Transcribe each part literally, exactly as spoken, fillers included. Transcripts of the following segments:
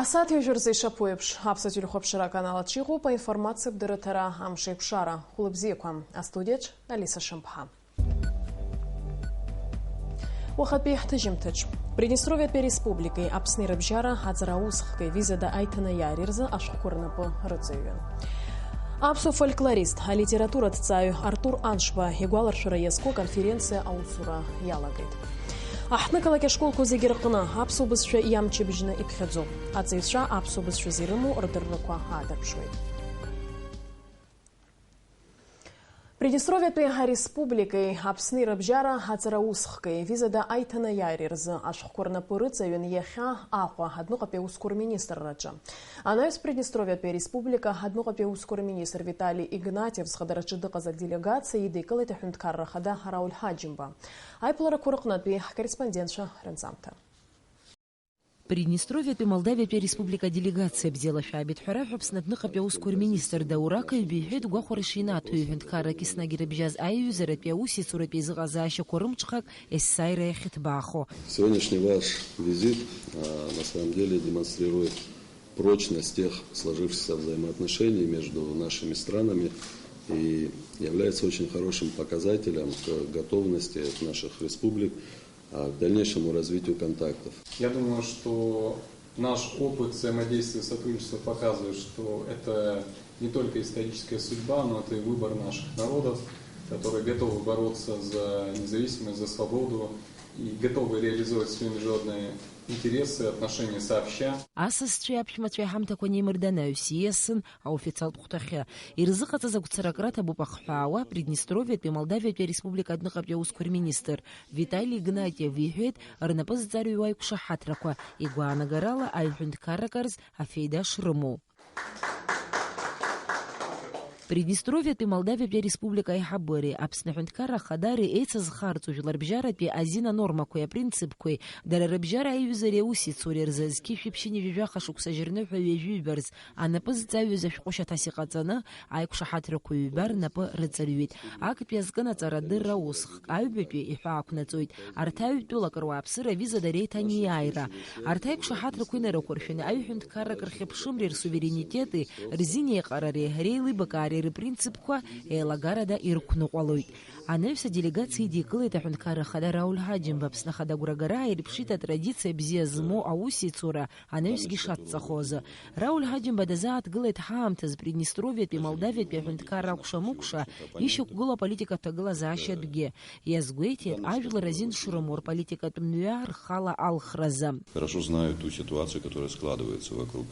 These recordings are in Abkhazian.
Асааҭ ҩажәа рзы ишаԥу еиԥш, Аԥсуа телехәаԥшра аканал аҿы иҟоуп аинформациатә дырраҭара Амшеикәшара. Хәлыбзиақәа. Астудиаҿ Алиса Шамԥҳа. Уахатәи ҳҭыжьымҭаҿ. Приднестровиатәи ареспубликеи Аԥсни рыбжьара аҵара аусхкеи визада аиҭанаиаареи рзы ашәҟәқәа рнапы рыҵаҩын. Аԥсуа фольклорист, алитератураҭҵааҩ Артур Аншба игәаларшәара иазку аконференциа аусура иалагеит. Аҳҭнықалақь ашколқәа зегьы рҟны аԥсуа бызшәа иамчыбжьны иԥхьаӡоуп. Аҵаҩцәа аԥсуа бызшәазы ирымоу рдыррақәа аадырԥшуеит. Приднестровиатәи ареспубликеи Аԥсни рыбжьара аҵара усхкеи визада аиҭанаиаареи рзы ашәҟәқәа рнапы рыҵаҩын иахьа Аҟәа адәныҟатәи аусқәа рминистрраҿы. Анаҩс Приднестровиатәи ареспублика адәныҟатәи аусқәа рминистр Витали Игнатиев зхадараҿы дыҟаз аделегациа идикылеит аҳәынҭқарра ахада Рауль Ҳаџьымба. Аиԥыларақәа рыҟнытәи ҳкорреспондентцәа рынҵамҭа. Приднестровиатәи Молдавиатәи ареспублика аделегациа бзиала шәаабеит ҳәа раҳәа Аԥсны адәныҟатәи аусқәа рминистр Даур Акаҩба иҳәеит гәахәара шинаҭо иҳәынҭқаррак еснагь ирыбжьаз аиҩызаратәи аусеицуратәи еизыҟазаашьақәа рымҽхак есааира иахьыҭбаахо. Сегодняшний ваш визит, а, на самом деле демонстрирует прочность тех сложившихся взаимоотношений между нашими странами и является очень хорошим показателем к готовности наших республик а, к дальнейшему развитию контактов. Я думаю, что наш опыт взаимодействия и сотрудничества показывает, что это не только историческая судьба, но это и выбор наших народов, которые готовы бороться за независимость, за свободу и готовы реализовать свои международные интересы, отношения сообща. Асасцәеи аԥшәмацәеи ҳамҭақәа неимырданы аҩс ииасын, аофициалтә хәҭахьы. Ирзыҟаҵаз агәцаракра ҭабуп ахҳәаауа Приднестровиатәи Молдавиатәи ареспублика адәныҟатәи аусқәа рминистр Витали Игнатиев иҳәеит, рнапы зҵарҩуа аиқәшаҳаҭрақәа, игәаанагарала аҩҳәынҭқаррак рзы афеида шрымоу. Приднестровиатәи Молдавиатәи ареспублика аиҳабыреи Аԥсны аҳәынҭқарра ахадареи еицызхарҵо жәларбжьаратәи азин анормақәеи апринципқәеи, дара рыбжьара аиҩызареи аусеицуреи рзы зқьи жәшәи ԥшьынҩажәи жәаха шықәса жьырныҳәа ҩажәи жәба рзы анапы зҵаҩыз ашәҟәы шьаҭас иҟаҵаны, аиқәшаҳаҭрақәа ҩба рнапы рыҵарҩит. Актәи азкын аҵарадырра усхк, аҩбатәи иҳәаақәнаҵоит. Арҭ аҩтәылак руааԥсыра авиза дара еиҭанеиааира. Арҭ аиқәшаҳаҭрақәа инарықәыршәаны аҩҳәынҭқаррак рхьыԥшымреи рсуверенитети рзинеиҟарареи реилибакаареи рпринципқәа еилагарада ирықәныҟәалоит. Анаҩс аделегациа идикылеит аҳәынҭқарра ахада Рауль Ҳаџьымба. Аԥсны ахада агәрагара ааирԥшит атрадициа бзиа змоу аусеицура анаҩсгьы шацҵахоз. Рауль Ҳаџьымба дазааҭгылеит ҳаамҭазы Приднестровиатәи Молдавиатәи аҳәынҭқарра акәша-мыкәша ишьақәгылоу аполитикатә ҭагылазаашьатәгьы. Иазгәеиҭеит, ажәлар азин шрымоу рполитикатә мҩа рхала алхразы. Хорошо знаю ту ситуацию, которая складывается вокруг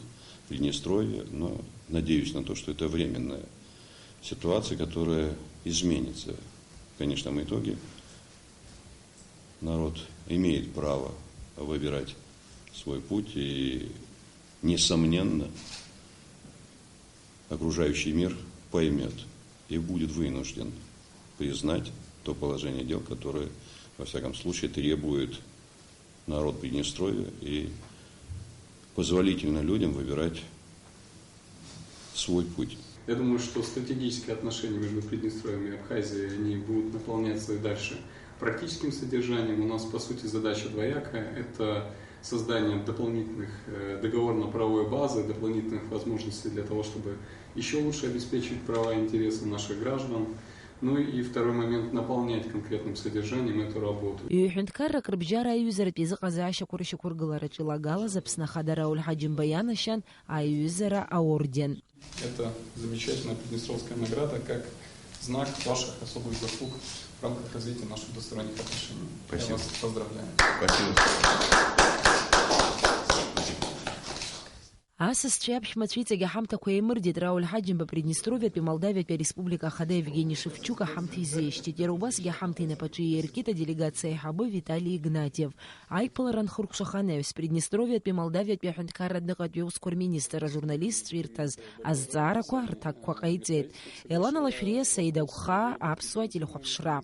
Приднестровья, но надеюсь на то, что это временная ситуация, которая изменится в конечном итоге. Народ имеет право выбирать свой путь, и, несомненно, окружающий мир поймёт и будет вынужден признать то положение дел, которое, во всяком случае, требует народ Приднестровья и позволительно людям выбирать свой путь. Я думаю, что стратегические отношения между Приднестровьем и Абхазией, они будут наполняться и дальше практическим содержанием. У нас, по сути, задача двоякая. Это создание дополнительных, э, договорно-правовой базы, дополнительных возможностей для того, чтобы ещё лучше обеспечивать права и интересы наших граждан. Ну и второй момент, наполнять конкретным содержанием эту работу. Ҩ-ҳәынҭқаррак рыбжьара аиҩызаратә еизыҟазаашьақәа рышьақәыргылараҿы илагалаз Аԥсны ахада Рауль Ҳаџьымба ианашьан аиҩызара аорден. Это замечательная приднестровская награда как знак ваших особых заслуг в рамках развития наших двусторонних отношений. Спасибо. Я вас поздравляю. Спасибо. Асасцәеи аԥшәмацәеи иҵегь аҳамҭақәа еимырдеит Рауль Ҳаџьымба Приднестровиатәи Молдавиатәи ареспублика ахада Евгени Шевчук аҳамҭа изеишьҭит. Иара убасгьы аҳамҭа инапаҿы иаиркит аделегациа аиҳабы Витали Игнатиев. Аиԥылара анхыркәшаха анаҩс, Приднестровиатәи Молдавиатәи аҳәынҭқарра адәныҟатәи аусқәа рминистр ажурналистцәа ирҭаз азҵаарақәа рҭакқәа ҟаиҵеит. Елана Лашәриа, Саида Агәхаа, Аԥсуа телехәаԥшра.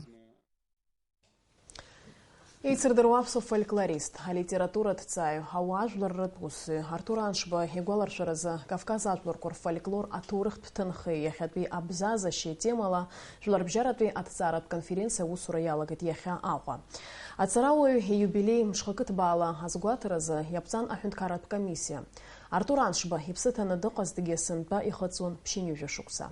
Еицырдыруа аԥсуа фольклорист, алитератураҭҵааҩ, ауаажәларратә усзуҩ Артур Аншба игәаларшәаразы, Кавказ ажәларқәа рфольклор аҭоурыхтә ҭынхеи иахьатәи абзазашьеи темала жәларбжьаратәи аҭҵааратә конференциа аусура иалагеит иахьа Аҟәа. Аҵарауаҩ ииубилеи мҽхакы ҭбаала азгәаҭаразы иаԥҵан аҳәынҭқарратә комиссиа. Артур Аншба иԥсы ҭаны дыҟазҭгьы сынтәа ихыҵуан ԥшьынҩажәа шықәса.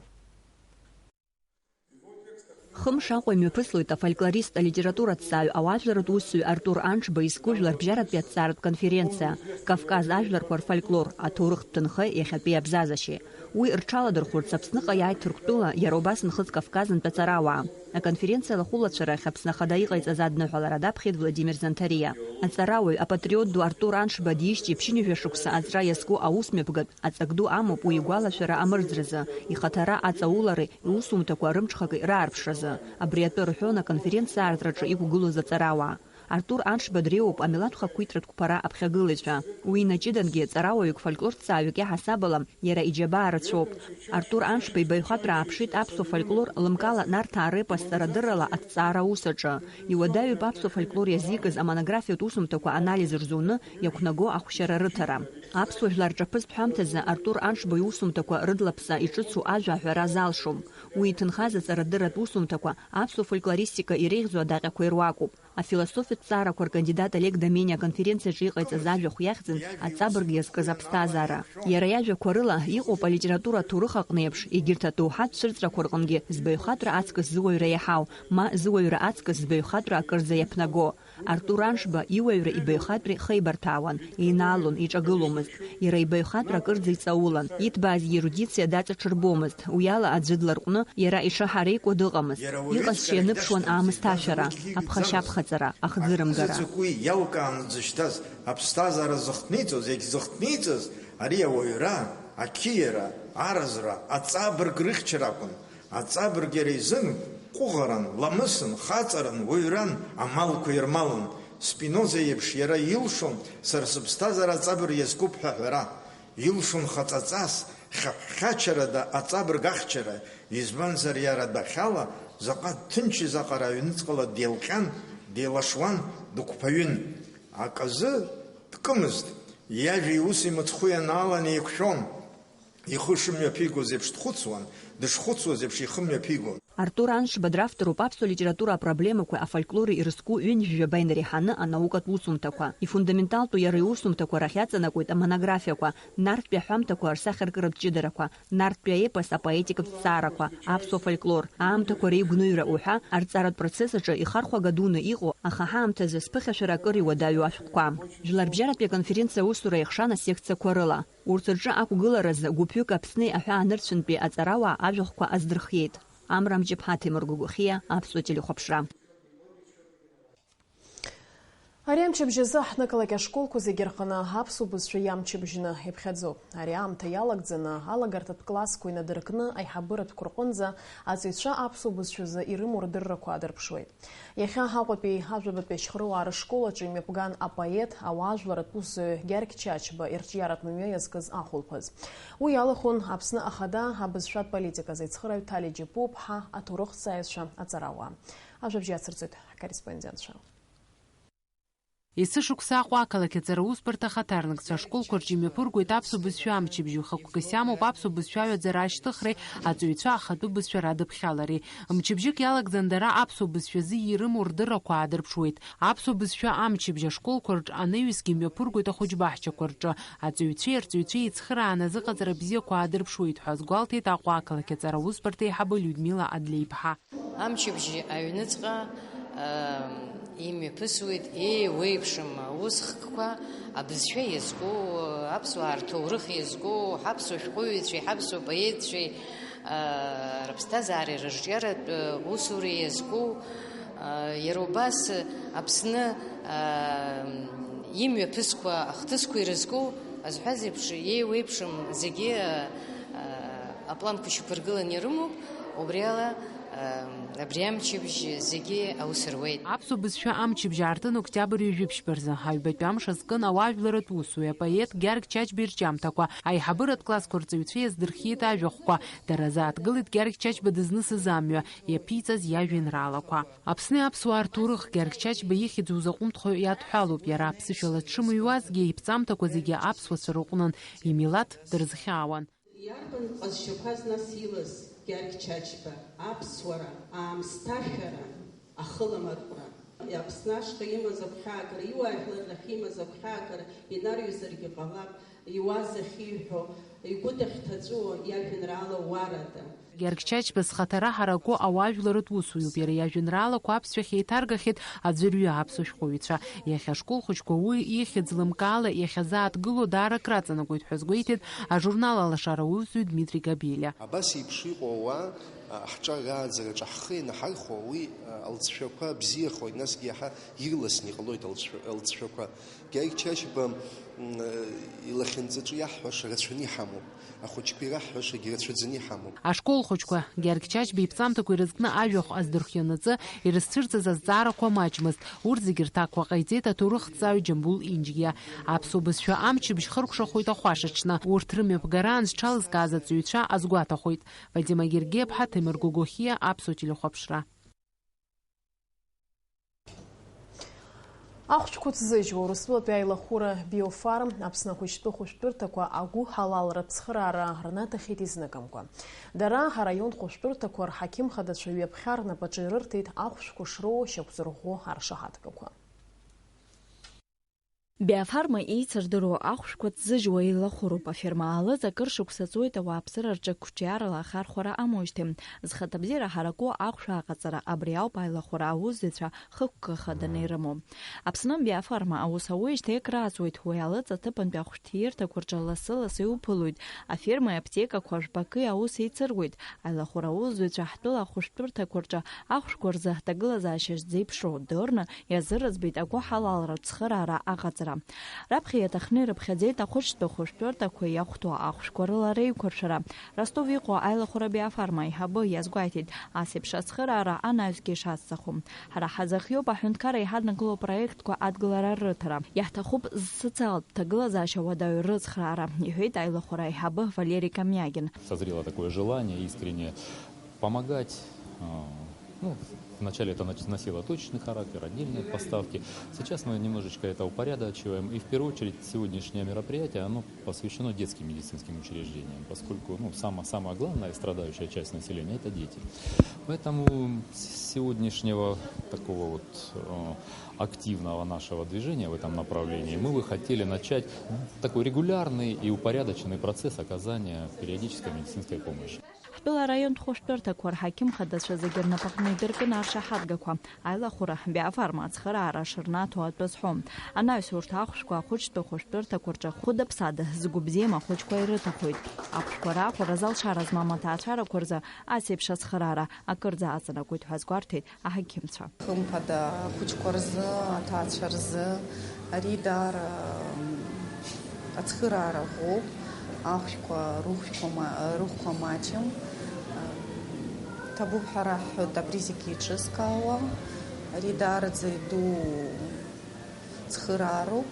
Хымш Аҟәа имҩаԥыслоит афольклорист, алитератураҭҵааҩ, ауаажәларратә усзуҩ Артур Аншба изку жәларбжьаратәи аҭҵааратә конференциа, Кавказ ажәларқәа рфольклор, аҭоурыхтә ҭынха иахьатәи абзазашьеи. Уи рҽаладырхәырц Аԥсныҟа иааит Ҭырқәтәыла иара убас Нхыҵ Кавказынтә аҵарауаа. Аконференциа алахәылацәа рахь Аԥсны Ахада иҟаиҵаз адныҳәалара даԥхьеит Владимир Занҭариа. Аҵарауаҩ, апатриот ду Артур Аншба диижьҭеи ԥшьынҩажәа шықәса аҵра иазку аусмҩаԥгатә аҵак ду амоуп уи игәалашәара амырӡразы, ихаҭара аҵаулареи иусумҭақәа рымҽхаки раарԥшразы. Абри атәы рҳәон аконференциа аартраҿы иқәгылоз аҵарауаа. Артур Аншба дреиуоуп амилаҭ хақәиҭратә қәԥара аԥхьагылаҩцәа. Уи инаҷыдангьы ҵарауаҩык, фольклорҭҵааҩык иаҳасаб ала, иара иџьабаа рацәоуп. Артур Аншба ибаҩхатәра ааԥшит аԥсуа фольклор, лымкаала Нарҭаа репос ҵарадыррала аҭҵаара аус аҿы. Иуадаҩуп аԥсуа фольклор иазикыз амонографиатә усумҭақәа анализ рзуны иақәнаго ахәшьара рыҭара. Аԥсуа жәлар рҿаԥыцтә ҳәамҭазы Артур Аншба иусумҭақәа рыдлаԥса иҿыцу ажәа аҳәара залшом. Уи иҭынхаз аҵарадырратә усумҭақәа аԥсуа фольклористика иреиӷьӡоу адаҟьақәа ируакуп. Афилософиатә ҭҵаарақәа ркандидат Олег Домениа аконференциаҿы иҟаиҵаз ажәахә иахьӡын Аҵабырг иазкыз аԥсҭазаара. Иара иажәақәа рыла, иҟоуп алитература аҭоурых аҟны еиԥш, егьырҭ адоуҳатә цәырҵрақәа рҟынгьы збаҩхатәра аҵкыс зыуаҩра иаҳау, ма зыуаҩра аҵкыс збаҩхатәра акырӡа иаԥнаго. Артур Аншба иуаҩра ибаҩхатәреи хеибарҭәаауан, еинаалон, иҿагыломызт. Иара ибаҩхатәра акырӡа иҵаулан, иҭбааз иерудициа даҵаҽырбомызт, уи ала аӡәы дларҟәны иара ишаҳареикуа дыҟамызт. Иҟазшьа ианыԥшуан аамысҭашәара, аԥхашьаԥхаҵара, ахӡырымгара. Заҵәык уи иалкааны дзышьҭаз, аԥсҭазаара зыхҭниҵоз, егьзыхҭниҵаз, ари ауаҩра, ақьиара, аразра, аҵабырг рыхьчара акәын. Аҵабырг иара изын ҟәыӷаран, ламысын, хаҵаран, уаҩран, амалқәа ирмалын. Спиноза иеиԥш иара илшон, сара сыԥсҭазаара аҵабырг иазкуп ҳәа аҳәара. Илшон хаҵаҵас, хьаҳәхьачарада аҵабырг ахьчара, избанзар иара адәахьала заҟа дҭынчыз аҟара аҩныҵҟала деилҟьан, деилашуан, дықәԥаҩын. Аказы дкымызт, иажәеи уси мыцхәы ианаалан еиқәшәон. Ихы шымҩаԥигоз еиԥш дхәыцуан, дышхәыцуаз еиԥш ихы мҩаԥигон. Артур Аншба дравторуп аԥсуа литература апроблемақәеи афольклори ирызку ҩынҩажәаба инареиҳаны анаукатә усумҭақәа. Ифундаменталтәу иара иусумҭақәа рахь иаҵанакуеит амонографиақәа, нарҭтәи аҳәамҭақәа рсахьаркыратә ҷыдарақәа, нарҭтәи аепос апоетикатә ҭҵаарақәа, аԥсуа фольклор, аамҭақәа реигәныҩра уҳәа арҵаратә процесс аҿы ихархәага дуны иҟоу, аха ҳаамҭазы зԥыхьашәара акыр иуадаҩу ашәҟәқәа. Жәларбжьаратәи аконференциа аусура иахшан асекциақәа рыла. Урҭ рҿы ақәгыларазы гәыԥҩык Аԥсни аҳәаанырцәынтәи аҵарауаа ажәахәқәа аздырхиеит. Амра Мҷыԥҳа, Ҭемыр Гәыгәхиа, Аԥсуа телехәаԥшра. Ари амчыбжь азы ҳнықалақь ашколқәа зегьы рҟны аԥсуа бызшәа иамчыбжьны иԥхьаӡоуп. Ари аамҭа иалагӡаны алагарҭатә классқәа инадыркны аиҳабыратәқәа рҟынӡа аҵаҩцәа аԥсуа бызшәазы ирымоу рдыррақәа аадырԥшуеит. Иахьа Аҟәатәи ажәабатәи ашьхыруаа рышкол аҿы имҩаԥган апоет, ауаажәларратә усзуҩ Гьаргь Чачба ирҿиаратә мҩа иазкыз ахәылԥаз. Уи иалахәын Аԥсны Ахада абызшәатә политиказы ицхырааҩ Ҭали Џьапуаԥҳа, аҭоурыхҭҵааҩцәа, аҵарауаа. Ажәабжь иацырҵоит ҳкорреспондентцәа. Есышықәса Аҟәа ақалақь аҵара усбарҭа ахаҭарнакцәа ашколқәа рҿы имҩаԥыргоит аԥсуа бызшәа амчыбжь, хықәкыс иамоуп аԥсуа бызшәа аҩаӡара ашьҭыхреи аҵаҩцәа ахатәы бызшәа радыԥхьалареи. Мчыбжьык иалагӡан дара аԥсуа бызшәазы ирымоу рдыррақәа аадырԥшуеит. Аԥсуа бызшәа амчыбжь ашколқәа рҿы анаҩсгьы имҩаԥыргоит ахәыҷбаҳчақәа рҿы. Аҵаҩцәеи арҵаҩцәеи еицхырааны азыҟаҵара бзиақәа аадырԥшуеит ҳәа азгәалҭеит Аҟәа ақалақь аҵара аусбарҭа аиҳабы Людмила Адлеиԥҳа. Амчыбжьи аҩныҵҟа, ам, имҩаԥысуеит еиуеиԥшым аусхкқәа, абызшәа иазку, аԥсуаа рҭоурых иазку, ҳаԥсуа шәҟәыҩҩцәеи ҳаԥсуа поетцәеи, а, рыԥсҭазаареи рырҿиаратә, а, усуреи иазку, а, иара убас Аԥсны, а, имҩаԥысқәа ахҭысқәа ирызку, азҳәаз еиԥш, еиуеиԥшым зегьы, а, а, апланқәа шьақәыргыланы ирымоуп, убри ала, Абри амчыбжь зегьы аус руеит. Аԥсуа бызшәа амчыбжь аартын октиабр ҩажәи ԥшьба рзы. Аҩбатәи амш азкын ауаажәларратә усуҩы, апоет Гьаргь Чачба ирҿиамҭақәа, аиҳабыратә классқәа рҵаҩцәа иаздырхиеит ажәахәқәа, дара азааҭгылеит Гьаргь Чачба дызнысыз амҩа, иаԥиҵаз иажәеинраалақәа. Аԥсни аԥсуаа рҭоурых Гьаргь Чачба ихьӡ узаҟәымҭхо иадҳәалоуп иара. Аԥсышәала дшымыҩуазгьы, иԥҵамҭақәа зегьы аԥсуацәа рыҟәнын, имилаҭ дырзхьаауан. Иарбан ҟазшьақәаз нас илаз Гьаргь Чачба, аԥсуара, аамсҭашәара, ахыламаркәра? Аԥсны ашҟа имаз агәхьаагара, иуаажәлар рахь имаз агәхьаагара инарҩызаргьы ҟалап, иуаз ахьиҳәо, игәы дахьҭаҵәуо иажәеинраала Уарада. Гьаргь Чачба зхаҭара ҳараку ауаажәларратә усуҩуп. Иара иажәеинраалақәа аԥсшәахь еиҭаргахьеит аӡәырҩы аԥсуа шәҟәыҩҩцәа. Иахьа ашкол хәыҷқәа уи ихьӡ лымкаала иахьазааҭгыло даара акраҵанакуеит ҳәа азгәеиҭеит ажурнал Алашара аусзуҩ Дмитри Габелиа. Абас еиԥш иҟоу ауаа, а, ҳҿар рааӡараҿы ҳхы ианаҳархәо, уи, а, алҵшәақәа бзиахоит, насгьы иаҳа ирласны иҟалоит алҵшәа-, алҵшәақәа. Гьаргь Чачба, м, э, илахьынҵаҿы иаҳҳәаша рацәаны иҳамоуп, ахәыҷқәа ираҳҳәашагьы рацәаӡаны иҳамоуп. Ашкол хәыҷқәа Гьаргь Чачба иԥҵамҭақәа ирызкны ажәахә аздырхианаҵы, ирызцәырҵыз азҵаарақәа маҷмызт, урҭ зегьы рҭакқәа ҟаиҵеит аҭоурыхҭҵааҩ Џьамбул Инџьгиа. Аԥсуа бызшәа амчыбжь хыркәшахоит ахәашаҽны, урҭ рымҩаԥгараан зҽалызкааз аҵаҩцәа азгәаҭахоит. Фатима Гергиаԥҳа, Ҭемыр Гогохиа, Аԥсуа телехәаԥшра. Ахәшәқәа ҭзыжьуа Урыстәылатәи аилахәыра Биофарм Аԥсны ахәыҷтәы хәышәтәырҭақәа агәы ҳалалратә цхыраара рнаҭахьеит изныкымкәа. Дара араион хәышәтәырҭақәа рҳақьым хадацәа ҩаԥхьа рнапаҿы ирырҭеит ахәшәқәа шроуа шьақәзырӷәӷәо аршаҳаҭгақәа. Биофарма еицырдыруа ахәшәқәа ҭзыжьуа еилахәыроуп. Аферма аалыҵ акыр шықәса ҵуеит ауааԥсыра рҿы қәҿиарала ахархәара амоижьҭеи. Зхаҭабзиара ҳараку ахәшә аҟаҵара, абри ауп аилахәара аусзуҩцәа хықәкы хаданы ирымоу. Аԥсны Биофарма аус ауеижьҭеи акрааҵуеит, уи алыҵ аҭыԥантәи ахәшәҭиирҭақәа рҿы лассы-лассы иуԥылоит. Афермеи аԥҭекақәа жәбаки аус еицыруеит. Аилахәара аусзуҩцәа ҳтәыла ахәышәтәырҭақәа рҿы ахәшәқәа рзы ҳҭагылазаашьа зеиԥшроу дырны, иазыразбеит агәы ҳалалратә цхыраара аҟаҵара. Раԥхьа иаҭахны ирыԥхьаӡеит ахәыҷтәы хәышәтәырҭақәа иахәҭоу ахәшәқәа рыла реиқәыршәара. Ростов иҟоу аилахәара Биофарма аиҳабы иазгәеиҭеит, ас еиԥш ацхыраара анаҩсгьы ишацҵахо. Ҳара ҳазыхиоуп аҳәынҭқарра иҳаднакыло апроектқәа адгылара рыҭара. Иаҳҭахуп социалтә ҭагылазаашьа уадаҩ рыцхраара, иҳәеит аилахәара аиҳабы Валери Камиагин. Созрело такое желание искренне помогать. А, ну, вначале это нач-, носило точечный характер, отдельные поставки. Сейчас мы немножечко это упорядочиваем. И в первую очередь сегодняшнее мероприятие, оно посвящено детским медицинским учреждениям, поскольку, ну, само-, самая главная страдающая часть населения — это дети. Поэтому с сегодняшнего такого вот, э, активного нашего движения в этом направлении мы бы хотели начать такой регулярный и упорядоченный процесс оказания периодической медицинской помощи. Ҳтәыла араионтә хәышәтәырҭақәа рҳақьым хадацәа зегьы рнапаҟны идыркын аршаҳаҭгақәа. Аилахәыра Биофарма ацхыраара шырнаҭо атәы азҳәом. Анаҩс урҭ ахәшәқәа ахәыҷтәы хәышәтәырҭақәа рҿы хәыда-ԥсада згәы бзиам ахәыҷқәа ирыҭахоит. Ахәшәқәа раахәара залшара змам аҭаацәарақәа рзы ас еиԥш ацхыраара акырӡа аҵанакуеит ҳәа азгәарҭеит аҳақьымцәа. Хымԥада, ахәыҷқәа рзы, аҭаацәа рзы ари даара, м, ацхыраара ӷәӷәоуп. Ахәшәқәа рыхәшәқәа ма-, рыхәқәа маҷым. Ҭабуп ҳәа раҳҳәоит абри зегьы еиҿызкаауа. Ари даараӡа иду цхыраароуп.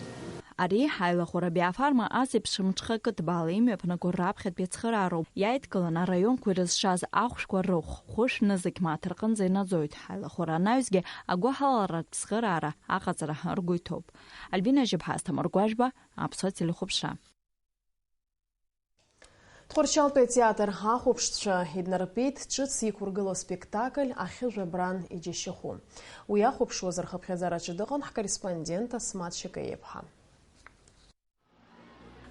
Ари ҳаилахәара Биофарма ас еиԥш мҽхакы ҭбаала имҩаԥнаго раԥхьатәи ацхыраароуп. Иааидкылан араионқәа ирызшаз ахәшәқәа рыхә, хәышә нызқь мааҭ рҟынӡа инаӡоит. Ҳаилахәара анаҩсгьы агәыҳалалратә цхыраара аҟаҵара ргәы иҭоуп. Альбина Жьыԥҳа, Асҭамыр Гәажәба, Аԥсуа телехәаԥшра. Тҟәарчалтәи атеатр ахәаԥшцәа иднарпеит ҿыц иқәыргылоу аспектакль Ахьы жәабран иџьашьахәы. Уи ахәаԥшуаз рхыԥхьаӡараҿы дыҟан ҳкорреспондент Асмаҭ Шьакаиаԥҳа.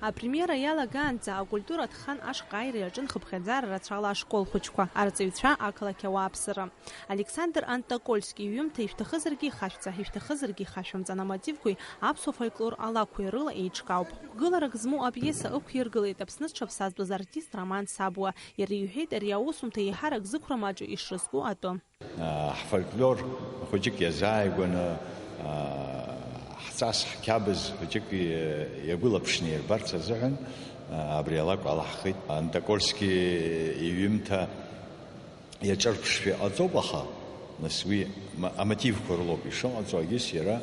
Апремиера иалагаанӡа акультуратә хан ашҟа ааира иаҿын хыԥхьаӡара рацәала ашкол хәыҷқәа, арҵаҩцәа, ақалақь ауааԥсыра. Александр Антокольски иҩымҭа Ишәҭахызаргьы ихашәҵа, ишәҭахызаргьы ихашәымҵан амотивқәеи аԥсуа фольклор алакәқәеи рыла еиҿкаауп. Гәыгыларак змоу апиеса ықәиргылеит Аԥсны зҽаԥсазтәыз артист Роман Сабуа. Иара иҳәеит ари аусумҭа еиҳарак зықәра маҷу ишрызку атәы. Ҳфольклор хәыҷык иазааигәаны, ҳҵас, ҳқьабз хәыҷык иагәылаԥшны ирбарц азыҳәан, абри алакә алаҳхит. Антокольски иҩымҭа Иаҿырԥшшәа иҟаҵоуп, аха, нас, уи ма-, амотивқәа рылоуп ишыҟаҵо, егьыс иара,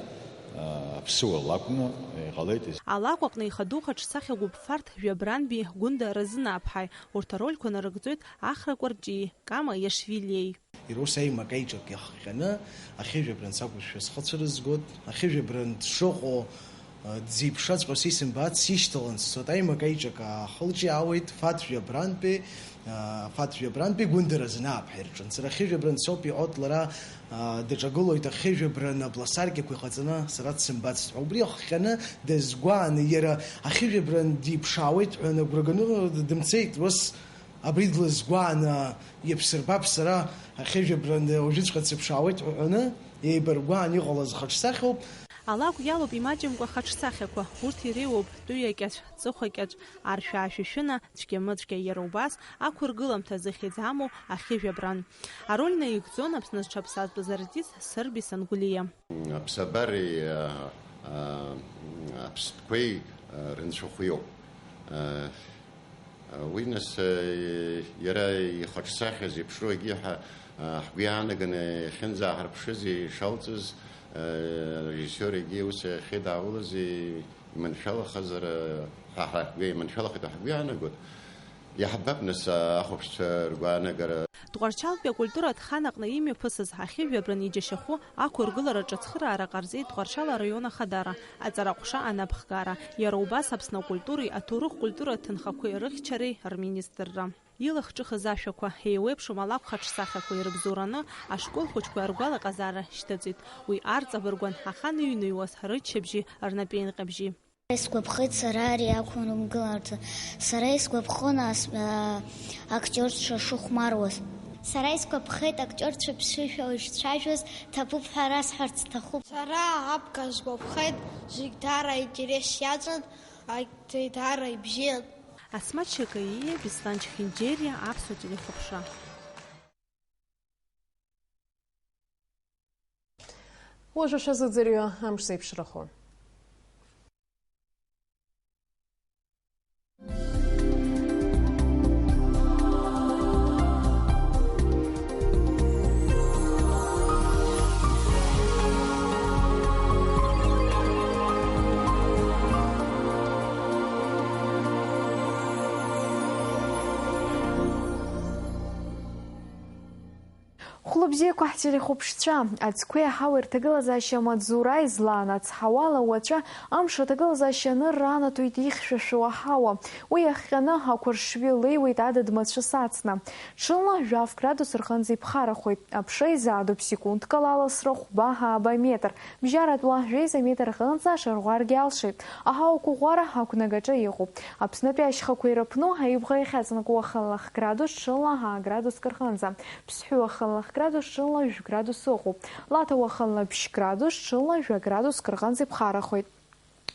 аа, аԥсуа лакәны иҟалеит. Алакә аҟны ихадоу хаҿсахьа гәыԥфарҭ Жәабрантәи Гәында Разынааԥҳаи, урҭ арольқәа нарыгӡоит Ахра Кәарҷиеи Кама Иашвилиеи. Ирус аимак-аиҿак иахҟьаны, ахьыжәабран сакәызшәа схы цәырызгоит, ахьыжәабран дшыҟоу, дзеиԥшраҵәҟьоу сисымбац, сишьҭалан сцоит, аимак-аиҿак аахылҿиаауеит, Фаҭ Жәабрантәи, Фаҭ Жәабрантәи Гәында Разынааԥҳа ирҿын. Сара ахьыжәабран соуп, иҳәоит лара, даҿагылоит ахьыжәабран абласаркьақәа иҟаҵаны, сара дсымбацт ҳәа. Убри ахҟьаны дазгәааны, иара ахьыжәабран диԥшаауеит ҳәа нагәра ганы дымцеит, ус абри длызгәааны, иаԥсырбап сара, ахьыжәабран уажәыҵәҟьа дсыԥшаауеит ҳәа ҳәаны, еибаргәааны иҟалаз хаҿсахьоуп. Алакә иалоуп имаҷымкәа хаҿсахьақәа, урҭ иреиуоуп Тәыҩа кьацә, Ҵыхәа кьацә, Аршәаа шәышәына, Цәгьамыцәгьа, иара убас ақәыргыламҭа зыхьӡ амоу ахьыжәабран. Ароль наигӡон Аԥсны зҽаԥсазтәыз артист Сырби Сангәлиа. Аԥсабареи, а, а, аԥстәқәеи, а, рынцәахә иоуп. А, Уи, нас, иара ихаҿсахьа зеиԥшроу егьи ҳа, ҳгәы иаанаганы иахьынӡааҳарԥшыз, ишалҵыз, арежиссиор егьи ус иахьеидааулаз иманшәалахазар, ҳа ҳгәы иманшәалахеит ҳәа ҳгәы иаанагоит. Иаҳбап, нас, ахәаԥшцәа ргәаанагара. Тҟәарчалтәи акультуратә хан аҟны имҩаԥысыз ахьыжәабран иџьашьахәы ақәыргылараҿы ацхыраара ҟарҵеит Тҟәарчал араион ахадара, аҵараҟәша анапхгара, иара убас Аԥсны акультуреи аҭоурых-культура аҭынхақәеи рыхьчареи рминистрра. Илахҿыхыз ашәақәа, еиуеиԥшым алакә хаҿсахьақәа ирыбзоураны ашкол хәыҷқәа ргәалаҟазаара шьҭыҵит. Уи арҵабыргуан ахан иҩныҩуаз рыччабжьи рнапеинҟьабжьи. Исгәаԥхеит сара ари ақәыргыларҭа. Сара исгәаԥхон ас-, аа, актиорцәа шыхәмаруаз. Сара исгәаԥхеит актиорцәа ԥсышәала ишцәажәоз, ҭабуп ҳәа расҳәарц сҭахуп. Сара абга сгәаԥхеит, зегь даара аинтерес иаҵан, ак-, зегь даара ибзиан. Асмаҭ Шьакаииа, Беслан Чхинџьериа, Аԥсуа телехәаԥшра. Уажәы шәазыӡырҩы амш зеиԥшрахо. Хәлыбзиақәа ҳтелехәаԥшцәа, аӡқәеи аҳауеи рҭагылазаашьа амаҵзура излан ацҳауала уаҵәы амш аҭагылазаашьа анырра анаҭоит ихьшәашәо аҳауа. Уи иахҟьаны ақәаршҩы леиуеит адыд-мацәыс ацна. Ҽынла жәаф градус рҟынӡа иԥхарахоит. Аԥша изаадуп секундк ала аласра хәба ааба метр. Бжьаратәла жәеиза метр рҟынӡа ашарӷәаргьы алшеит. Аҳауа қәыӷәӷәара ақәнагаҿы иҟоуп. Аԥснытәи ашьхақәа ирыԥну аибӷа иахьаҵанакуа уахынла х-градус, ҽынла ҳаа градуск рҟынӡа. Ԥсҳәы уахынла х-градус, ҽынла жәә градус ыҟоуп. Лаҭа уахынла ԥшь градус, ҽынла жәа градуск рҟынӡа иԥхарахоит.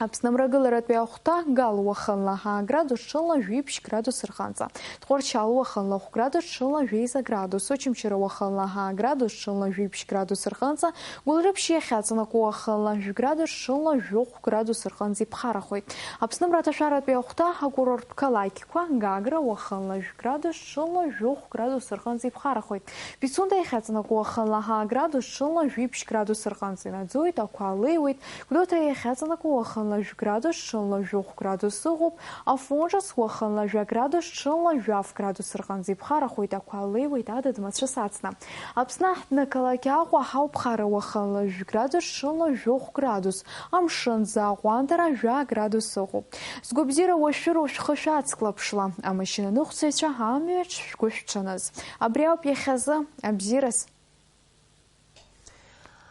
Аԥсны амрагыларатәи ахәҭа Гал уахынла ҳаа градус, ҽынла жәиԥшь градус рҟынӡа. Тҟәарчал уахынла хә градус, ҽынла жәеиза градус, Очамчыра уахынла ҳаа градус, ҽынла жәиԥшь градус рҟынӡа, Гәылрыԥшь иахьаҵанакуа уахынла жәә градус, ҽынла жәохә градус рҟынӡа иԥхарахоит. Аԥсны мраҭашәаратәи ахәҭа акурорттә қалақьқәа Гагра уахынла жәә градус, ҽынла жәохә градус рҟынӡа иԥхарахоит. Пицунда иахьаҵанакуа уахынла ҳаа градус, ҽынла жәиԥшь градус рҟынӡа инаӡоит, ақәа леиуеит. Гәдоуҭа иахьаҵанакуа уахынла жәә градус, ҽынла жәохә градус ыҟоуп. Афон ҿыц уахынла жәа градус, ҽынла жәаф градус рҟынӡа иԥхарахоит, ақәа леиуеит, адыд-мацәыс ацна. Аԥсны аҳҭнықалақь Аҟәа ҳауԥхара уахынла жәә градус, ҽынла жәохә градус, амшын аӡы аҟәандара жәа градус ыҟоуп. Згәабзиара уашәыроу шәхы шәацклаԥшла, амашьынаныҟәцаҩцәа амҩаҿ шәгәы шәҽаныз. Абри ауп иахьазы, абзиараз.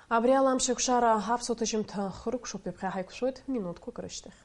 Абри ала амш еиқәшара аԥсуа ҭыжьымҭа хыркәшоуп, ҩаԥхьа ҳаиқәшәоит минуҭқәак рышьҭахь.